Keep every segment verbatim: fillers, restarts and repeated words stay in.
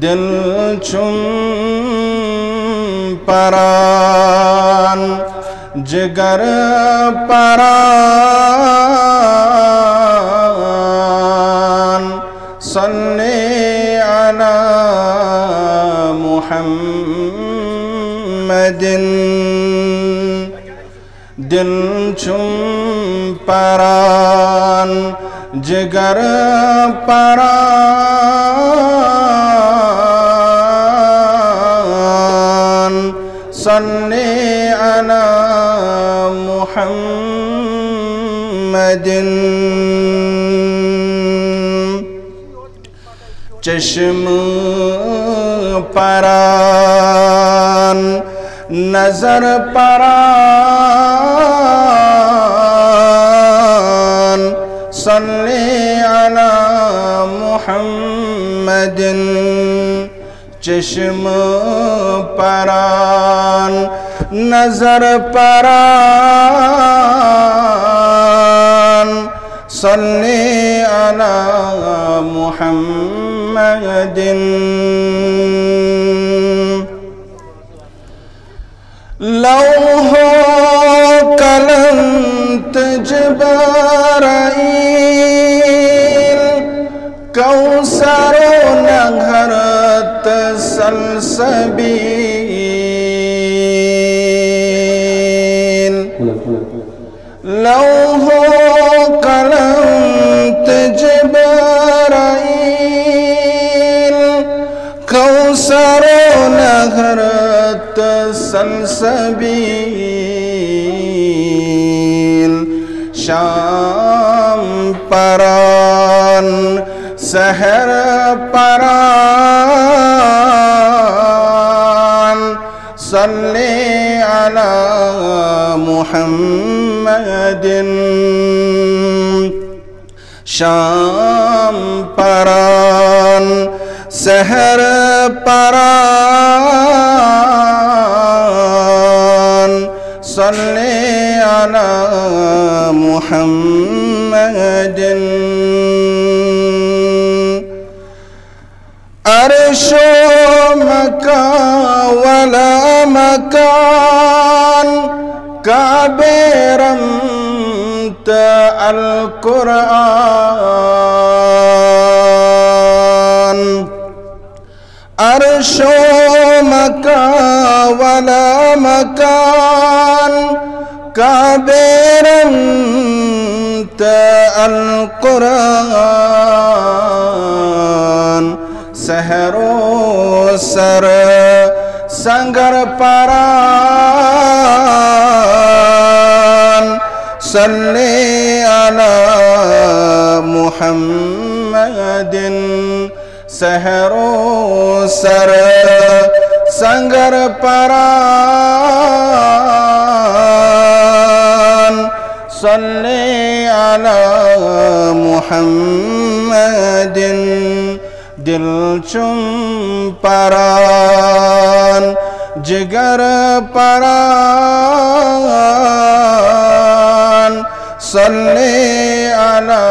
دل چھُم پران، جگر پران، صلی علی محمد۔ دل چھُم پران، جگر پران، صلی علی محمد۔ چشم پران، نظر پران، صلی علی محمد۔ چشم پران، نظر پران، صلی علی محمد۔ لوح و قلم تہٕ جبرائیل، کوثر و نہر تہٕ سلسبیل۔ لوح و قلم تہٕ جبرائیل، کوثر و نہر تہٕ سلسبیل۔ شام پران، سحر پران، صلی علی محمد۔ شام پران، سحر پران، صلی علی محمد۔ عرش و مکان و لامکان، کعبہ رم تہٕ القرآن۔ عرش و مکان و لامکان، کعبہ رم تہٕ القرآن۔ سحر و سر سنگر پران، صلی علی محمد۔ سحر و سر سنگر پران، صلی علی محمد۔ دل چھُم پران، جگر پران، صلی علی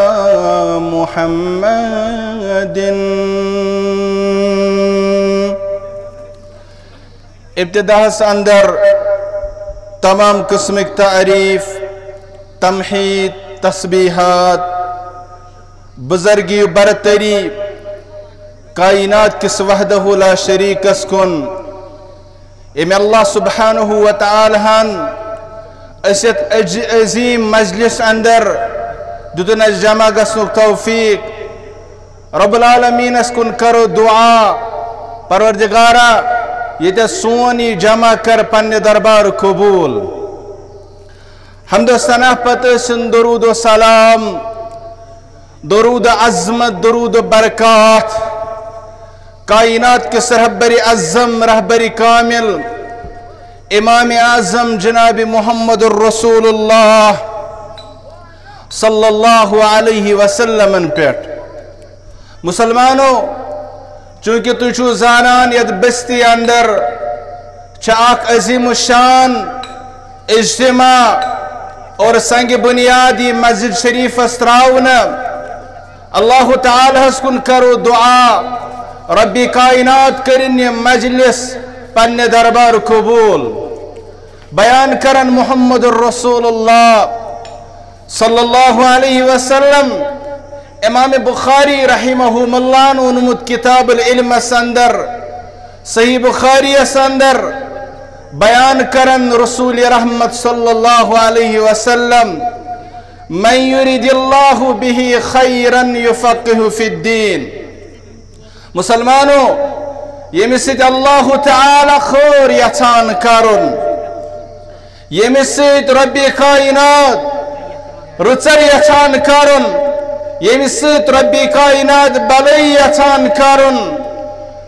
محمد۔ ابتداہس اندر تمام قسمک تعریف، تمحید، تسبیحات، بزرگی و برتری کائنات کس وحدہ لا شریکس کن، ام اللہ سبحانہ و تعالیٰ ہن اس یتھ عج-، عظیم مجلس اندر دیتن اس جمع گژھنک توفیق۔ رب العالمینس کن کرو دعا، پروردگارا، یتھ سون یہ جمع کر پنہ دربار قبول۔ حمد و ثنا پتہ سن درود و سلام، درود عظمت، درود برکات کائنات کس رہبر اعظم، رہبر کامل، امام اعظم جناب محمد الرسول اللہ صلی اللہ علیہ وسلم پہ۔ مسلمانو، چونکہ تُہۍ چھِو زانان یتھ بستی اندر چھِ اکھ عظیم الشان اجتماع اور سنگ بنیاد یہ مسجد شریفس تراونہٕ۔ اللہ تعالیٰ ہس کن کرو دعا، ربِ کائنات کٔرِن یہِ مجلس پننہِ دربار قبول۔ بیان کرن محمد رسول اللہ صلی اللہ علیہ وسلم۔ امام بخاری رحمہ اللہ ہن اونمت کتاب العلمس اندر، صحیح بخاریس اندر بیان کرن رسول رحمت صلی اللہ علیہ وسلم، من یرد اللہ بہ خیرا یفقہ فی الدین۔ مسلمانو، ییٚمِس سۭتۍ اللہ تعالیٰ خٲر یژھان کرُن، ییٚمِس سۭتۍ ربِ کائنات رٕژر یژھان کرُن، ییٚمِس سۭتۍ ربِ کائنات بلٲیی یژھان کرُن،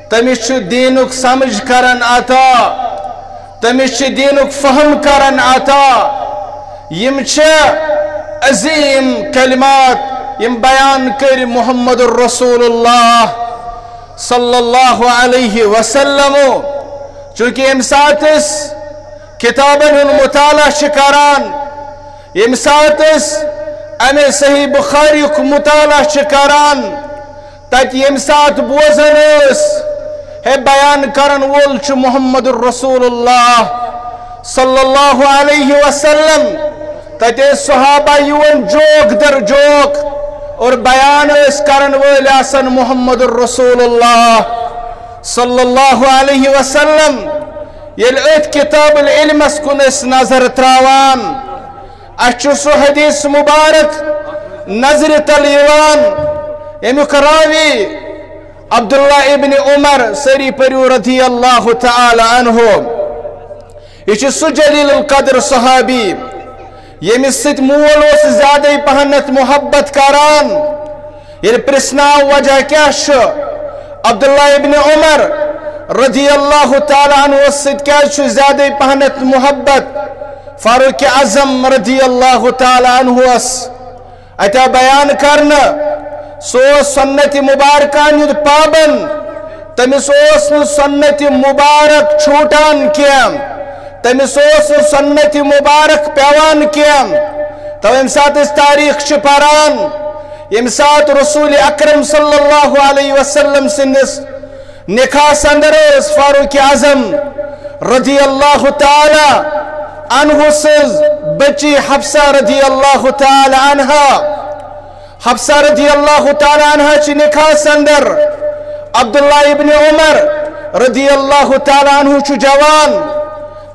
تٔمِس چھُ دیٖنُک سمجھ کران عطا، تٔمِس چھُ دیٖنُک فہم کران عطا۔ یِم چھِ عظیٖم کلمات، یِم بیان کٔرۍ محمد رسول اللہ صلی اللہ علیہ وسلم۔ چونکہ ییٚمہِ ساتہٕ أسۍ کتابن ہُنٛد مطالعہ چھِ کران، ییٚمہِ ساتہٕ أسۍ امہِ صحیح بخاریُک مطالعہ چھِ کران، تتہِ ییٚمہِ ساتہٕ بوزان ٲسۍ، ہے، بیان کرن وول چھُ محمد رسول اللہ صلی اللہ علیہ وسلم، تتہِ ٲسۍ صحابہ یِوان جوک در جوک اور بیان ٲسۍ کرن وٲلۍ آسان محمد رسول اللہ صلی اللہ علیہ وسلم۔ ییٚلہِ أتھۍ کتاب العلمس کُن أسۍ نظر تراوان، اسہِ چھُ سُہ حدیث مبارک نظرِ تل یِوان، ییٚمیُک راوی عبداللہ ابن عمر، سٲری پٔرِو، رضی اللہ تعالیٰ عنہ۔ یہِ چھُ سُہ جلیل القدر صحابی، ییٚمِس سۭتۍ مول اوس زیادَے پہنتھ محبت کران۔ ییٚلہِ پرژھناو وجہ کیٛاہ چھُ، عبداللہ ابن عمر رضی اللہ تعالیٰ عنہ سۭتۍ کیٛازِ چھُ زیادَے پہنتھ محبت فاروق اعظم رضی اللہ تعالیٰ عنہس؟ اتہِ آو بیان کرنہٕ، سُہ اوس سنت مبارکن ہُنٛد پابند، تٔمِس اوس نہٕ سنت مبارک چھوٹان کینٛہہ، تٔمِس اوس نہٕ سنت مبارک پیوان کینٛہہ۔ تو ییٚمہِ ساتہٕ أسۍ تاریخ چھِ پران، ییٚمہِ ساتہٕ رسول اکرم صلی اللہ علیہ وسلم سٕنٛدِس نکاحس اندر ٲس فاروق اعظم رضی اللہ تعالی عنہ سٕنٛز بچی حفصہ رضی اللہ تعالی عنہا۔ حفصہ رضی اللہ تعالی عنہا چھِ نکاحس اندر۔ عبداللہ ابن عمر رضی اللہ تعالی عنہ چھُ جوان،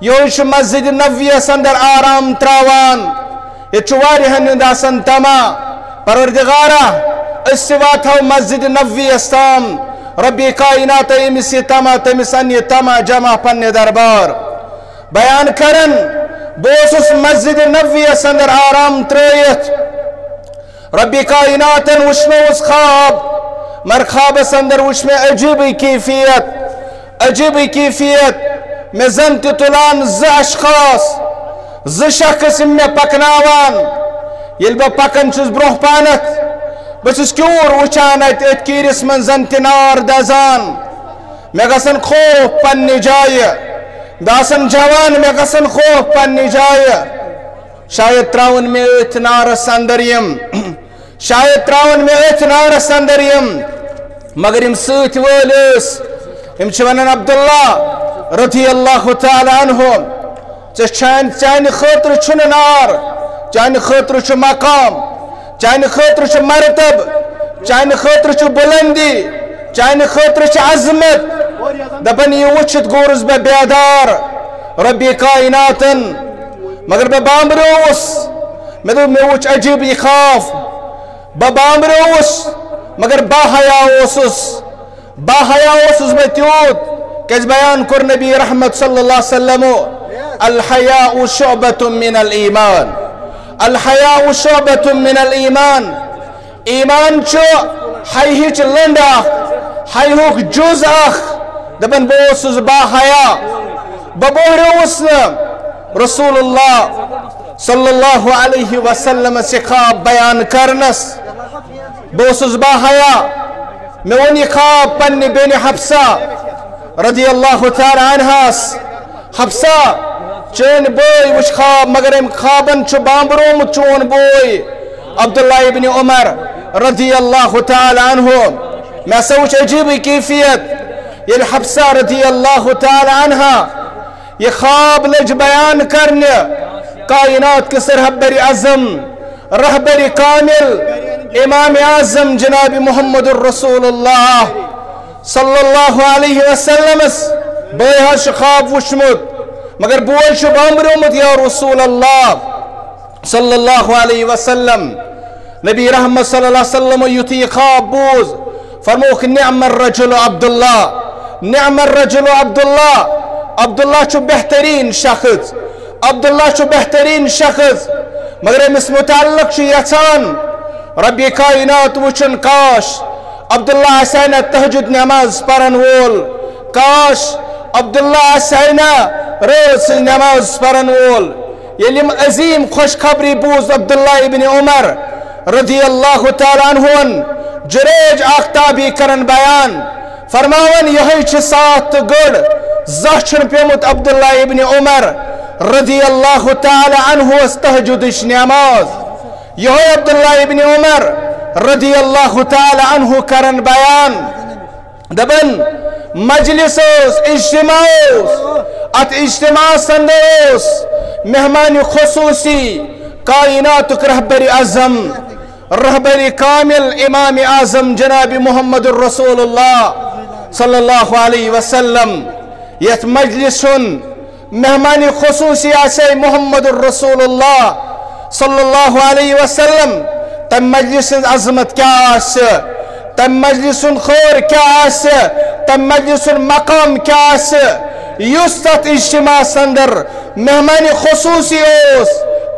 یہوے چھُ مسجد نبویس اندر آرام تراوان۔ ییٚتہِ چھُ واریاہن ہُنٛد آسان طمع، پروردگارا، أسۍ تہِ واتہو مسجد نبویس تام، ربِ کائنات أمِس یہِ طمع، تٔمِس اَنہِ یہِ طمع جمع پننہِ دربار۔ بیان کرن، بہٕ اوسُس مسجد نبویس اندر آرام ترٲیِتھ، ربِ کائناتن وُچھ مےٚ اوس خواب، مگر خوابس اندر وُچھ مےٚ عجیبٕے کیفیت، عجیبٕے کیفیت۔ مےٚ زن تہِ تُلان زٕ اشخاص، زٕ شخص یِم مےٚ پکناوان۔ ییٚلہِ بہٕ پکان چھُس برونٛہہ پہنتھ، بہٕ چھُس کیوٗر وٕچھان اتہِ أتھۍ کیٖرِس منٛز زن تہِ نار دزان۔ مےٚ گژھن خوف پننہِ جایہِ، بہٕ آسن جوان، مےٚ گژھن خوف پننہِ جایہِ۔ شاید تراون مےٚ أتھۍ نارس اندر یِم، شاید تراون مےٚ أتھۍ نارس اندر یِم۔ مگر یِم سۭتۍ وٲلۍ ٲسۍ، یِم چھِ ونان، عبداللہ رضی اللہ تعالی عنہ، ژےٚ چھانۍ، چانہِ خٲطرٕ چھُنہٕ نار، چانہِ خٲطرٕ چھُ مقام، چانہِ خٲطرٕ چھُ مرتب، چانہِ خٲطرٕ چھُ بلندی، چانہِ خٲطرٕ چھِ عظمت۔ دپان، یہِ وٕچھِتھ گوٚرُس بہٕ بیدار ربِ کائناتن۔ مگر بہٕ بامبریوس، مےٚ دوٚپ، مےٚ وُچھ عجیٖب یہِ خواب۔ بہٕ بامبریوس، مگر باحیا اوسُس۔ باحیا اوسُس بہٕ تیوٗت، کیازِ بیان کوٚر نبی رحمت صلی اللہ علیہ وسلم، الحیاء شعبۃ من الایمان، الحیاء شعبۃ من الایمان۔ ایمان چھُ حیہٕچ لٔنڈ اکھ، حیہُک جُز اکھ۔ دپان، بہٕ اوسُس باحیا، بہٕ بوہریوس نہٕ رسول اللہ صلی اللہ علیہ وسلم سٕنٛدِ خواب بیان کرنس۔ بہٕ اوسُس باحیا۔ مےٚ ووٚن یہِ خواب پننہِ بیٚنہِ حفصہ رضی اللہ تعالی عنہاس۔ حفصہ، چٲنۍ بٲے وٕچھ خواب، مگر أمۍ خوابن چھُ بامبرومُت چون بوے عبداللہ ابن عمر رضی اللہ تعالی عنہ۔ مےٚ ہسا وٕچھ عجیٖبٕے کیفیت، ییٚلہِ حفصہ رضی اللہ تعالی عنہا یہِ خواب لٔج بیان کرنہِ کائنات کِس رہبر اعظم، رہبر کامل، امام اعظم جناب محمد رسول اللہ صلی اللہ علیہ وسلمس۔ بٲے حظ چھُ خواب وٕچھمُت، مگر بوے چھُ بامبریومُت، یا رسول اللہ صلی اللہ علیہ وسلم۔ نبی رحمت صلی اللہ علیہ وسلم یُتھُے یہِ خواب بوٗز، فرمووُکھ، "نعم الرجل عبداللہ، نعم الرجل عبداللہ۔" عبداللہ چھُ بہتریٖن شخص، عبداللہ چھُ بہتریٖن شخص، مگر أمِس متعلق چھُ یژھان رب کائنات وٕچھُن، کاش عبداللہ آسہِ ہا نا تہجد نماز پرن وول، کاش عبداللہ آسہِ ہا نا رٲژ ہٕنٛز نماز پرن وول۔ ییٚلہِ یِم عظیٖم خوشخبری بوٗز عبداللہ ابن عمر رضی اللہ تعالیٰ عنہُن، جریج آختابی کرن بیان، فرماوان، یِہوٚے چھِ ساتھ تہٕ گٔڑ، زانٛہہ چھُنہٕ پیومُت عبداللہ ابن عمر رضی اللہ تعالیٰ عنہُس تہجدٕچ نماز۔ یِہوٚے عبداللہ ابن عمر رضی اللہ تعالیٰ عنہ کرن بیان۔ دپان، مجلس اوس، اجتماع اوس، اتھ اجتماعس اندر اوس مہمان خصوصی کائناتک رہبر اعظم، رہبر کامل، امام اعظم جناب محمد رسول اللہ صلی اللہ علیہ وسلم۔ یتھ مجلس ہُنٛد مہمان خصوصی آسہِ محمد رسول اللہ صلی اللہ علیہ وسلم، تم مجلس ہٕنٛز عظمت کیا آسہِ، تم مجلس ہُنٛد خٲر کیا آسہِ، تم مجلس ہُنٛد مقام کیا آسہِ، یُس تتھ اجتماعس اندر مہمان خصوصی اوس،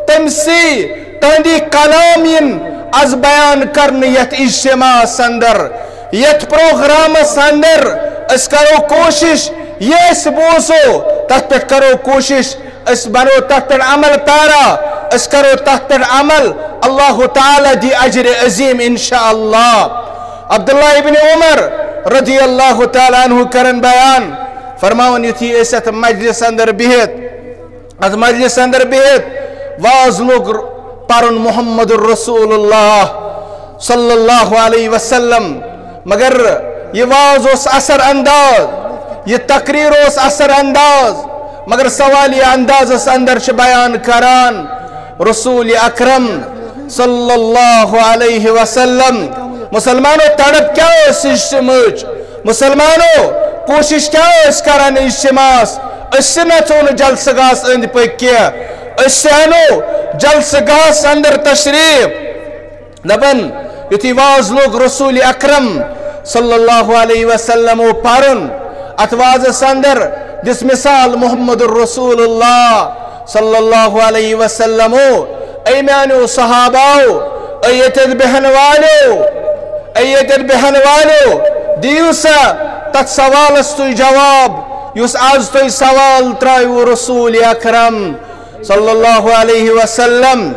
تم سی تہندی کلام یِن از بیان کرنہٕ یتھ اجتماعس اندر، یتھ پروگرامس اندر۔ أسۍ کرو کوشش، یہِ أسۍ بوزو، تتھ پٮ۪ٹھ کرو کوشش، أسۍ بنو تتھ پٮ۪ٹھ عمل پیرا، أسۍ کرو تتھ پٮ۪ٹھ عمل۔ اللہ تعالیٰ دی اجر عظیم انشاءاللہ۔ عبداللہ ابن عمر رضی اللہ تعالیٰ عنہ کرن بیان، فرماوان، یُتھُے أسۍ اتھ مجلس اندر بِہِتھ، اتھ مجلس اندر بِہِتھ واز لوٚگ پرُن محمد رسول اللہ صلی اللہ علیہ وسلم، مگر یہِ واز اوس اثر انداز، یہِ تقریر اوس اثر انداز، مگر سوالیہ اندازس اندر چھِ بیان کران رسول اکرم صلی اللہ علیہ وسلم۔ مسلمانو، تڑپ کیا ٲس اجتماعٕچ؟ مسلمانو، کوشش کیا ٲس کران اجتماعس؟ أسۍ تہِ نژو نہٕ جلسہٕ گاہس أنٛدۍ پٔکۍ کینٛہہ، أسۍ تہِ انو جلسہٕ گاہس اندر تشریف۔ دپان، یُتھُے واز لوٚگ رسول اکرم صلی اللہ علیہ وسلم پرُن، اتھ وازس اندر دِژ مثال محمد رسول اللہ صلی اللہ علیہ وسلم۔ اے میانیو صحاباو، اے ییٚتٮ۪تھ بیہن والیو، اے ییٚتٮ۪تھ بیہن والیو، دِیِو سا تتھ سوالس تُہۍ جواب، یُس از تُہۍ سوال ترٛٲیوٕ رسول اکرم صلی اللہ علیہ وسلم۔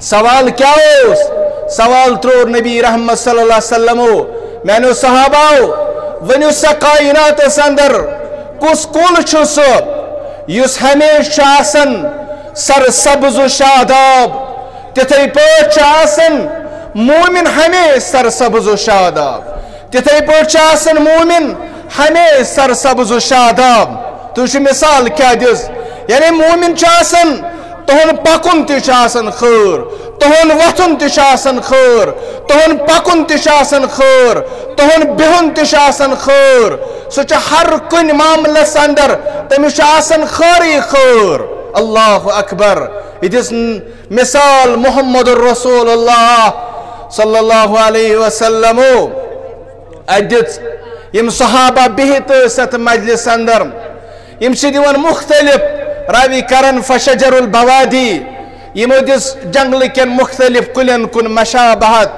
سوال کیا اوس؟ سوال ترٛوو نبی رحمت صلی اللہ علیہ وسلمو، میانیو صحاباو، ؤنِو سا کائناتس اندر کُس کُل چھُ سُہ یُس ہمیشہِ چھُ آسان سرسبز و شاداب؟ تِتھے پٲٹھۍ چھُ آسان مومن ہمیشہِ سرسبز و شاداب۔ تِتھے پٲٹھۍ چھُ آسان مومن ہمیشہِ سرسبز و شاداب۔ تُہۍ وٕچھِو مثال کیٛاہ دِژ۔ یعنی مومن چھُ آسان، تُہُنٛد پکُن تہِ چھُ آسان خٲر، تُہُنٛد وۄتھُن تہِ چھُ آسان خٲر، تُہُنٛد پکُن تہِ چھُ آسان خٲر، تُہُنٛد بِہُن تہِ چھُ آسان خٲر۔ سُہ چھُ ہر کُنہِ معاملس اندر، تٔمِس چھُ آسان خٲرٕے خٲر۔ اللہ اکبر۔ یہِ دِژ مثال محمد رسول اللہ صلی اللہ علیہ وسلم۔ اتہِ دِژ یِم صحابہ بِہِتھ ٲسۍ اتھ مجلس اندر، یِم چھِ دِوان مُختلف، راوی کرن فشجر البوادی، یِمو دِژ جنگلہٕ کٮ۪ن مُختلف کُلٮ۪ن کُن مشابہت۔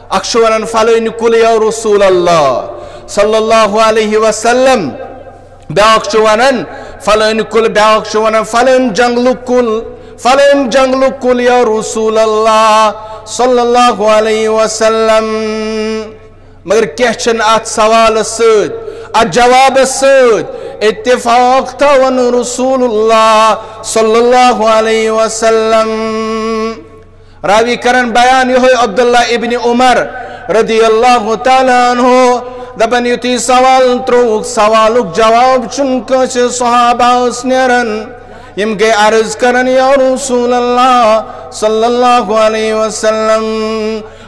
اکھ چھُ ونان فلٲنۍ کُل یا رسول اللہ صلی اللہ علیہ وسلم، بیاکھ چھُ ونان فلٲنۍ کُل، بیاکھ چھُ ونان فلٲنۍ جنگلُک کُل، فلٲنۍ جنگلُک کُل یا رسول اللہ صلی اللہ علیہ وسلم۔ مگر کینٛہہ چھِنہٕ اتھ سوالس سۭتۍ، اتھ جوابس سۭتۍ اتفاق تھاوان رسول اللہ صلی اللہ علیہ وسلم۔ راوی کرن بیان یہوے عبداللہ ابن عمر رضی اللہ تعالیٰ عنہ دپان، یُتھُے سوال ترووُکھ، سوالُک جواب چھُنہٕ کٲنٛسہِ صحابہس نیران۔ یِم گٔے عرض کران، یا رسول اللہ صلی اللہ علیہ وسلم،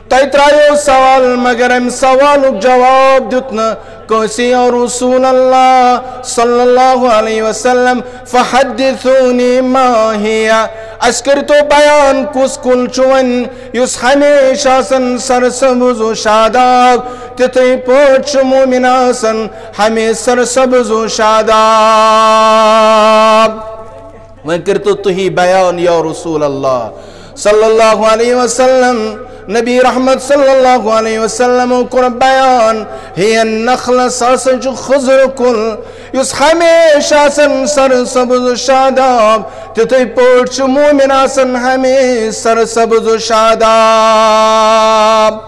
تۄہہِ ترٛایو سوال، مگر امہِ سوالُک جواب دیُت نہٕ کٲنٛسہِ، یا رسول اللہ صلی اللہ علیہ وسلم۔ فحدثونی ما ہی، اسہِ کٔرۍتو بیان، کُس کُل چھُ وۄنۍ یُس ہمیشہ آسان سرسبز و شاداب، تِتھے پٲٹھۍ چھُ مومن آسان ہمیشہ سرسبز و شاداب۔ وۄنۍ کٔرۍتو تُہی بیان یا رسول اللہ صلی اللہ علیہ وسلم۔ نبی رحمت صلی اللہ علیہ وسلم کوٚر بیان، ہی النخلہ، سُہ ہسا چھُ خضر کُل، یُس ہمیشہ آسان سرسبز و شاداب، تِتھے پٲٹھۍ چھُ مومن آسان ہمیشہ سرسبز و شاداب۔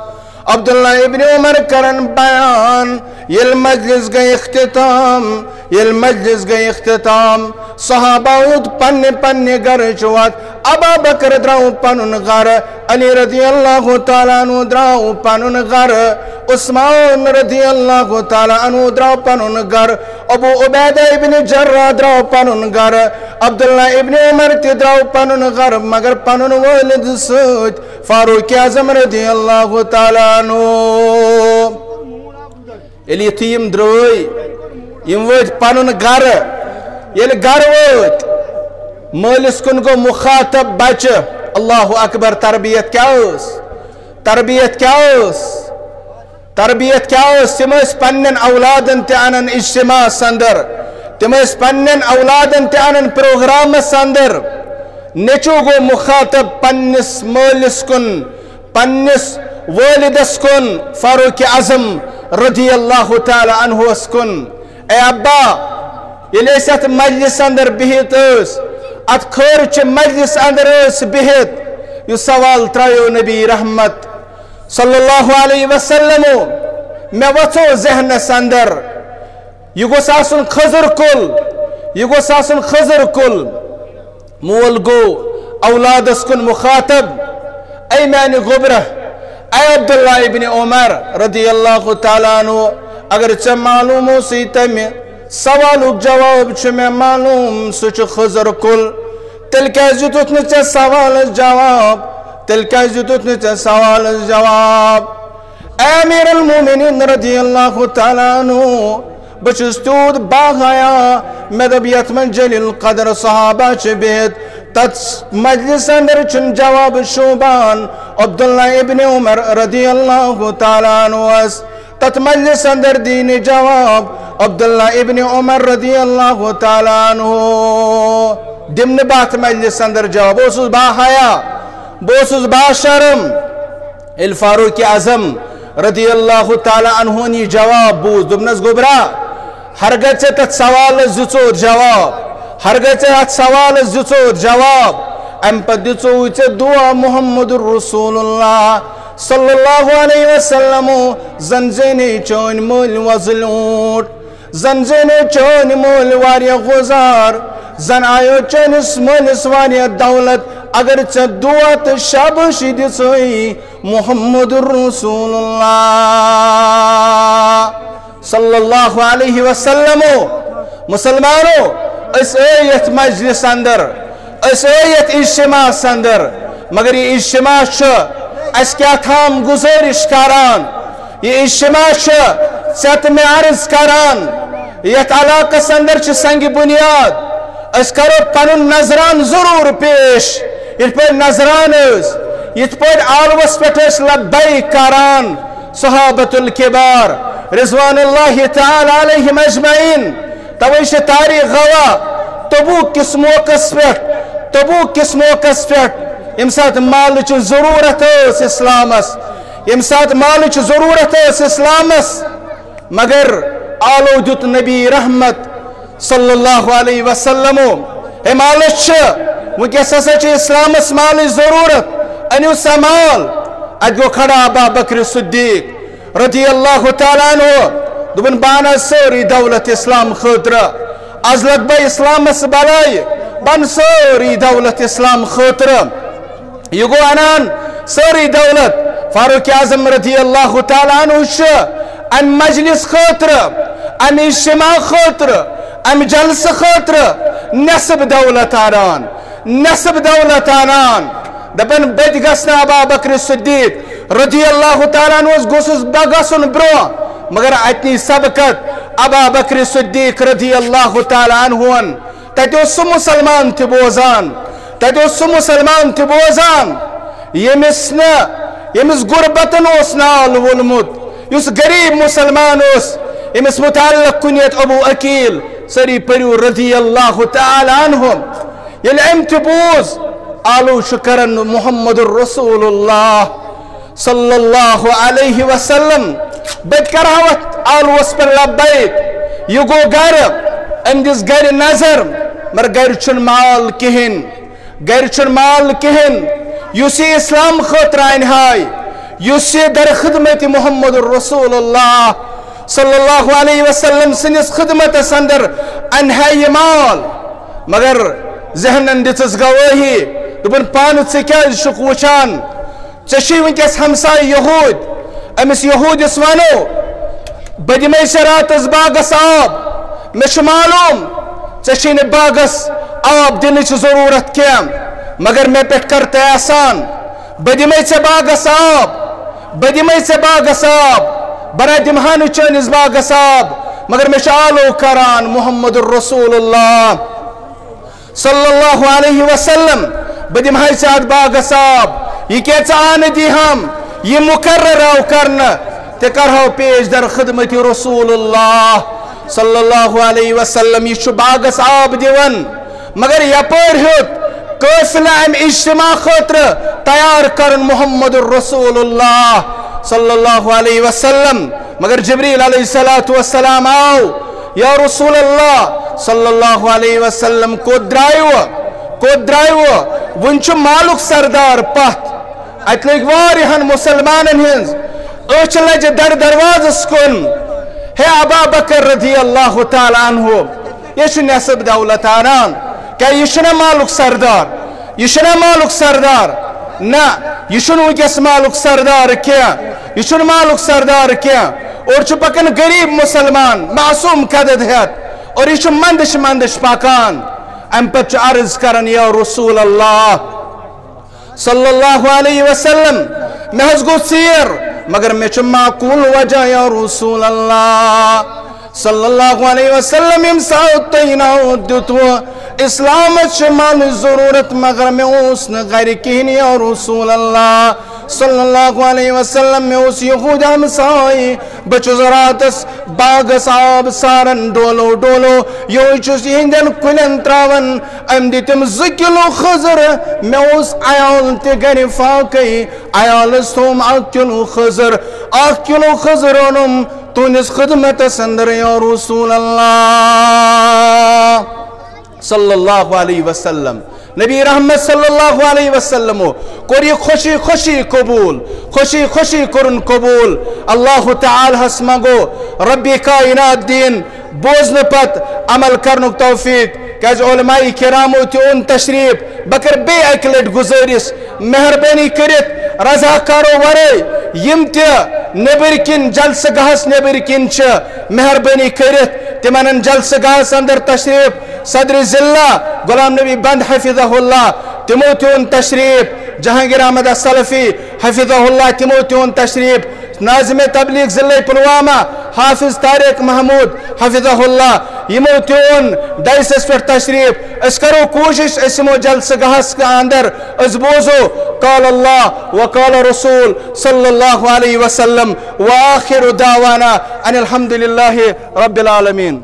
عبداللہ ابن عمر کران بیان، ییٚلہِ مجلس گٔے اختتام، ییٚلہِ مجلس گٔے اختتام، صحابہ ووت پننہِ پننہِ گرٕچ وتھ۔ ابا بکر درٛاو پنُن گرٕ، علی رضی اللہ تعالیٰ عنہ درٛاو پنُن گرٕ، عثمان رضی اللہ تعالیٰ عنہ درٛاو پنُن گرٕ، ابو عبیدہ ابن جراح درٛاو پنُن گرٕ، عبداللہ ابن عمر تہِ درٛاو پنُن گرٕ، مگر پنُن والد سۭتۍ، فاروق اعظم رضی اللہ تعالیٰ عنہ۔ ییٚلہِ یِتھُے یِم درٛٲے، یِم وٲتۍ پنُن گرٕ۔ ییٚلہِ گرٕ وٲتۍ، مٲلِس کُن گوٚو مُخاطب بچہٕ۔ اللہ اکبر، تربیت کیٛاہ ٲس؟ تربیت کیٛاہ ٲس؟ تربیت کیٛاہ ٲس؟ تِم ٲسۍ پننٮ۪ن اولادن تہِ انان اجتماعس اندر، تِم ٲسۍ پننٮ۪ن اولادن تہِ انان پروگرامس اندر۔ نیٚچو گوٚو مُخاطب پننِس مٲلِس کُن، پننِس والدس کُن، فاروق اعظم رضی اللہ تعالیٰ عنہس کُن۔ اے ابا، ییٚلہِ أسۍ اتھ مجلس اندر بِہِتھ ٲسۍ، اتھ خٲرچہِ مجلس اندر ٲسۍ بِہِتھ، یہِ سوال ترٛایو نبی رحمت صلی اللہ علیہ وسلمو مےٚ وژھو ذہنس اندر، یہِ گوٚژھ آسُن خضر کُل، یہِ گوٚژھ آسُن خضر کُل۔ مول گوٚو اولادس کُن مُخاطب، اے میانہِ گوٚبرہ، اے عبداللہ ابن عمر رضی اللہ تعالیٰ عنہ، اگر ژےٚ معلوم اوسُے تمہِ سوالُک جواب، چھُ مےٚ معلوم، سُہ چھُ خضر کُل، تیٚلہِ کیازِ دیُتُتھ نہٕ ژےٚ سوالس جواب؟ تیٚلہِ کیازِ دیُتُتھ نہٕ ژےٚ سوالس جواب؟ اے امیر المومنین رضی اللہ تعالیٰ عنہ، بہٕ چھُس تیوٗت باحیا، مےٚ دوٚپ، یتھ منٛز جلیل قدر صحابہ چھِ بِہِتھ، تتھ مجلس اندر چھُنہٕ جواب شوٗبان۔ عبداللہ ابن عمر رضی اللہ تعالیٰ عنہس تتھ مجلس اندر دی نہٕ جواب۔ عبداللہ ابن عمر رضی اللہ تعالیٰ عنہ دِم نہٕ بہٕ اتھ مجلس اندر جواب، بہٕ اوسُس باحیا، بہٕ اوسُس باشرم۔ ییٚلہِ فاروق اعظم رضی اللہ تعالیٰ عنہن یہِ جواب بوٗز، دوٚپنس، گوٚبرا، ہرگژھ ژےٚ تتھ سوالس دِژوتھ جواب، ہرگژھ ژےٚ اتھ سوالس دِژوتھ جواب، امہِ پتہٕ دِژووُے ژےٚ دُعا محمد رسول اللہ صلی اللہ علیہ وسلم، زن زینے چٲنۍ مٲلۍ وۄزٕلۍ اوٗنٹ، زن زینے چٲنۍ مٲلۍ واریاہ گُزار، زن آیو چٲنِس مٲلِس واریاہ دولت، اگر ژےٚ دُعا تہٕ شابٲشی دِژٕے محمد رسول اللہ صلی اللہ علیہ وسلم۔ مسلمانو، أسۍ ٲے یتھ مجلس اندر، أسۍ ٲے یتھ اجتماعس اندر، مگر یہِ اجتماع چھُ اسہِ کیٛاہ تام گُزٲرِش کران، یہِ اجتماع چھُ ژےٚ تہٕ مےٚ عرض کران، یتھ علاقس اندر چھِ سنگ بنیاد، أسۍ کرو پنُن نذران ضرور پیش، یتھ پٲٹھۍ نذران ٲسۍ، یتھ پٲٹھۍ آلوس پٮ۪ٹھ ٲسۍ لبیک کران صحابۃ الکبار رضوان اللہ تعالیٰ علیہم اجمعین۔ توے چھِ تاریخ گواہ، تبوک کِس موقعس پٮ۪ٹھ، تبوک کِس موقعس پٮ۪ٹھ، ییٚمہِ ساتہٕ مالٕچ ضروٗرت ٲس اسلامس، ییٚمہِ ساتہٕ مالٕچ ضروٗرت ٲس اسلامس، مگر آلو دیُت نبی رحمت صلی اللہ علیہ وسلمو، ہے مالٕچ چھِ، وٕنکیٚس ہسا چھِ اسلامس مالٕچ ضروٗرت، أنِو سا مال۔ اتہِ گوٚو کھڑا ابا بکر صدیق رضی اللہ تعالیٰ عنہ، دوٚپُن، بہٕ انہٕ سٲرٕے دولت اسلام خٲطرٕ، از لگہٕ بہٕ اسلامس بلایہِ، بہٕ انہٕ سٲرٕے دولت اسلام خٲطرٕ۔ یہِ گوٚو انان سٲرٕے دولت، فاروق اعظم رضی اللہ تعالیٰ عنہ چھُ امہِ مجلس خٲطرٕ، امہِ اجتماع خٲطرٕ، امہِ جلسہٕ خٲطرٕ نصف دولت انان، نصف دولت انان۔ دپان، بہٕ تہِ گژھٕ نہٕ ابا بکر صدیق رضی اللہ تعالیٰ عنہس گوٚژھُس بہٕ گژھُن برونٛہہ، مگر اتنی سبقت ابا بکر صدیق رضی اللہ تعالیٰ عنہن۔ تتہِ اوس سُہ مسلمان تہِ بوزان، تتہِ اوس سُہ مسلمان تہِ بوزان، ییٚمِس نہٕ، ییٚمِس غربتن اوس نال وولمُت، یُس غریب مسلمان اوس، ییٚمِس متعلق کُنیت ابو عقیل، سٲری پٔرِو رضی اللہ تعالیٰ عنہم۔ ییٚلہِ أمۍ تہِ بوٗز، آلو چھُ کران محمد رسول اللہ صلی اللہ علیہ وسلم۔ بہٕ تہِ کرٕ ہا اتھ آلوس پٮ۪ٹھ لبیک۔ یہِ گوٚو گرٕ، أمۍ دِژ گرِ نظر، مگر گرِ چھُنہٕ مال کِہیٖنۍ، گرِ چھُنہٕ مال کِہیٖنۍ۔ یُس یہِ اسلام خٲطرٕ انہِ ہاے، یُس یہِ در خدمت محمد رسول اللہ صلی اللہ علیہ وسلم سٕنٛدِس خدمتس اندر انہِ ہاے یہِ مال، مگر ذہنن دِژٕس گوٲہی، دوٚپُن، پانہٕ ژٕ کیازِ چھُکھ وٕچھان؟ ژےٚ چھُے وٕنکیٚس ہمسایہِ یہوٗد، أمِس یہوٗدِس وَنو، بہٕ دِمے ژےٚ راتَس باغَس آب۔ مےٚ چھُ معلوٗم، ژےٚ چھے نہٕ باغَس آب دِنٕچ ضروٗرت کینٛہہ، مگر مےٚ پٮ۪ٹھ کر تہٕ احسان، بہٕ دِمے ژےٚ باغَس آب، بہٕ دِمے ژےٚ باغَس آب، بہٕ نہ دِمہٕ ہا نہٕ چٲنِس باغَس آب، مگر مےٚ چھُ آلو کران محمد رسول اللہ۔ صلی اللہ علیہ وسلم، بہٕ دِمہٕ ہاے ژےٚ اتھ باغس آب، یہِ کیٛاہ ژٕ آنہٕ دی ہم، یہِ مقرر آو کرنہٕ، تہِ کرہو پیش در خدمت رسول اللہ صلی اللہ علیہ وسلم۔ یہِ چھُ باغس آب دِوان، مگر یپٲرۍ ہیوٚت قٲفلہٕ امہِ اجتماع خٲطرٕ تیار کرُن محمد رسول اللہ صلی اللہ علیہ وسلم۔ مگر جبریل علیہ الصلوۃ والسلام آو، یا رسول اللہ صلی اللہ علیہ وسلم، کوٚت درٛایوٕ؟ کوٚت درٛایوٕ؟ وُنہِ چھُ مالُک سردار پتھ۔ اتہِ لٔگۍ واریاہن مسلمانن ہٕنٛز أچھ لجہِ در دروازس کُن۔ ہے ابا بکر رضی اللہ تعالیٰ عنہ، یہِ چھُ نصف دولت انان۔ کیٛاہ یہِ چھُنہ مالُک سردار؟ یہِ چھُنہ مالُک سردار؟ نہ، یہِ چھُنہٕ وٕنکیٚس مالُک سردار کینٛہہ۔ یہِ چھُنہٕ مالُک سردار کینٛہہ۔ اورٕ چھُ پکان غریب مسلمان، معصوم قدد ہٮ۪تھ، اور یہِ چھُ منٛدٕچھ منٛدٕچھ پکان۔ امہِ پتہٕ چھُ عرض کران، یا رسول اللہ صلی اللہ علیہ وسلم، مےٚ حظ گوٚو ژیر، مگر مےٚ چھُ معقول وجہ، یا رسول اللہ صلی اللہ علیہ وسلم، ییٚمہِ ساتہٕ تۄہہِ ناو دیُتوٕ، اسلامس چھِ مالٕچ ضروٗرت، مگر مےٚ اوس نہٕ گرِ کِہیٖنۍ، یا رسول اللہ صلی اللہ علیہ وسلم، مےٚ اوس یہوٗد ہمساے، بہٕ چھُس راتس باغس آب ساران، ڈولو ڈولو یہوے چھُس یِہنٛدٮ۪ن کُلٮ۪ن تراوان۔ أمۍ دِتِم زٕ کِلوٗ خٔزٕر، مےٚ اوس عیال تہِ گرِ فاقے، عیالس تھوٚوُم اکھ کِلوٗ خٔزٕر، اکھ کِلوٗ خٔزٕر اوٚنُم تُہنٛدِس خدمتس اندر، یا رسول اللہ صلی اللہ علیہ وسلم۔ نبی رحمت صلی اللہ علیہ وسلم کوٚر یہِ خوشی خوشی قبول، خوشی خوشی کوٚرُن قبول۔ اللہ تعالیٰ ہس منٛگو رب کائنات دین بوزنہٕ پتہٕ عمل کرنُک توفیق، کیازِ علماء کرامو تہِ اوٚن تشریف۔ بہٕ کرٕ بیٚیہِ اکہِ لٹہِ گُزٲرِش، مہربٲنی کٔرِتھ رضاکارو ورٲے یِم تہِ نیٚبٕرۍ کِنۍ جلسہٕ گاہس نیٚبٕرۍ کِنۍ چھِ، مہربٲنی کٔرِتھ تِمن ان جلسہٕ گاہس اندر تشریف۔ صدر ضلع غلام نبی بند حفظہ اللہ، تِمو تہِ اوٚن تشریف۔ جہانگیر احمد السلفی حفظہ اللہ، تِمو تہِ اوٚن تشریف۔ ناظم تبلیغ ضلع پلوامہ حافظ طارق محمود حفظہ اللہ، یِمو تہِ اوٚن ڈائسس پٮ۪ٹھ تشریف۔ أسۍ کرو کوٗشش، أسۍ یِمو جلسہٕ گاہس اندر، أسۍ بوزو قال اللہ و قال رسول صلی اللہ علیہ وسلم۔ وآخر دعوانا ان الحمد للہ رب العالمین۔